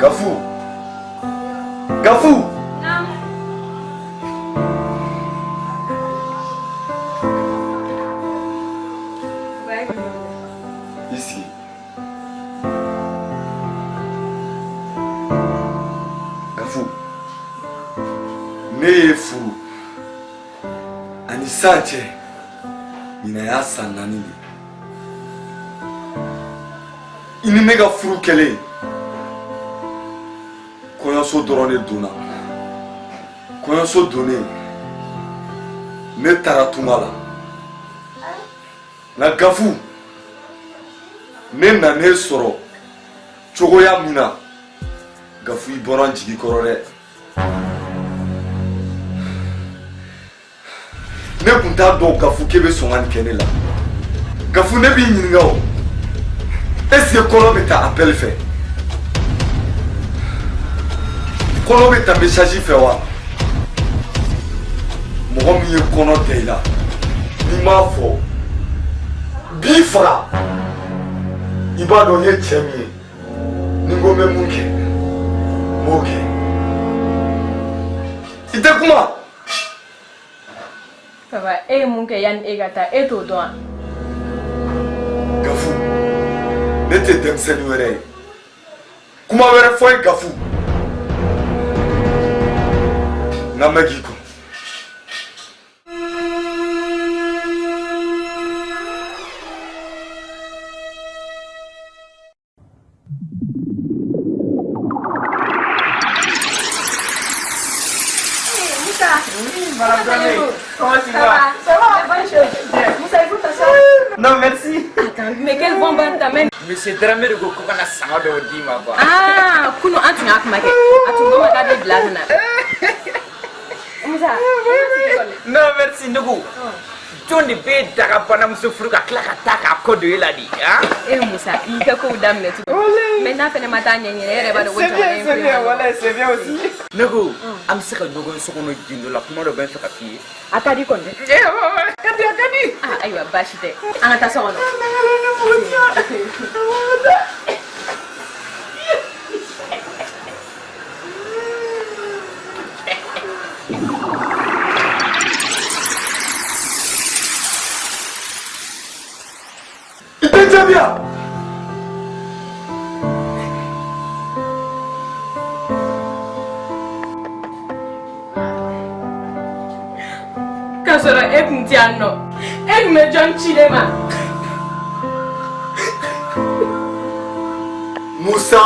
Gafu, Gafu. Naamu. I sigi. Gafu, ne y'e furu ani san cɛ, ɲinan y'a san 4 de. I ni ne ka furu kɛlen, kɔɲɔso dɔrɔn de donna. Kɔɲɔso donnen, ne taara tunga la. Nka Gafu, ne nan'e sɔrɔ cogoya min na, Gafu, i bɔra n jigi kɔrɔ dɛ. Ne tun t'a dɔn Gafu k'e bɛ sɔn ka nin kɛ ne la. Gafu, ne b'i ɲininka o, est ce que kɔnɔ bɛ ta appel fɛ, kɔnɔ bɛ ta message fɛ wa? Mɔgɔ min ye kɔnɔ da i la, n'i m'a fɔ, b'i faga. I b'a dɔn n ye cɛ min ye, ni n ko n bɛ mun kɛ, n b'o kɛ. I tɛ kuma. Papa, e ye mun kɛ yanni e ka taa, e t'o dɔn wa? Gafu, ne tɛ denmisɛnnin wɛrɛ ye. Kuma wɛrɛ fɔ ye, Gafu, n ka mɛn k'i kɔnɔ. Comment tu vas? Ça va? Bonne chose. Moussa, il faut t'asseoir. Non, merci. Attends, mais quel bon ban t'amène? Monsieur Dramé de ko ko kana sanga dɔw d'i ma quoi. Ah, kunu an tun y'a kuma kɛ. A tun ko ma k'a bɛ bila ka na. Musa, Non, merci, ne ko. Jɔn de bɛ daga banamuso furu ka tila ka taa k'a kɔ don e la de? Ah? E Musa, i ka kow daminɛ tugun. Mais n'a fɛnɛ ma taa ɲɛ ɲinɛ, e yɛrɛ b'a dɔn ko jamana in filɛ. Voilà, c'est bien aussi. Ne ko, an bɛ se ka ɲɔgɔn ye so kɔnɔ gindo la, kuma dɔ bɛ n fɛ ka f'i ye. A ka di kɔni. Ka di, a ka di. Ah, ayiwa, baasi tɛ. An ka taa so kɔnɔ. I tɛ jaabi yan. K'a sɔrɔ e tun tɛ yan nɔ, e tun bɛ jɔn ci ne ma? Musa.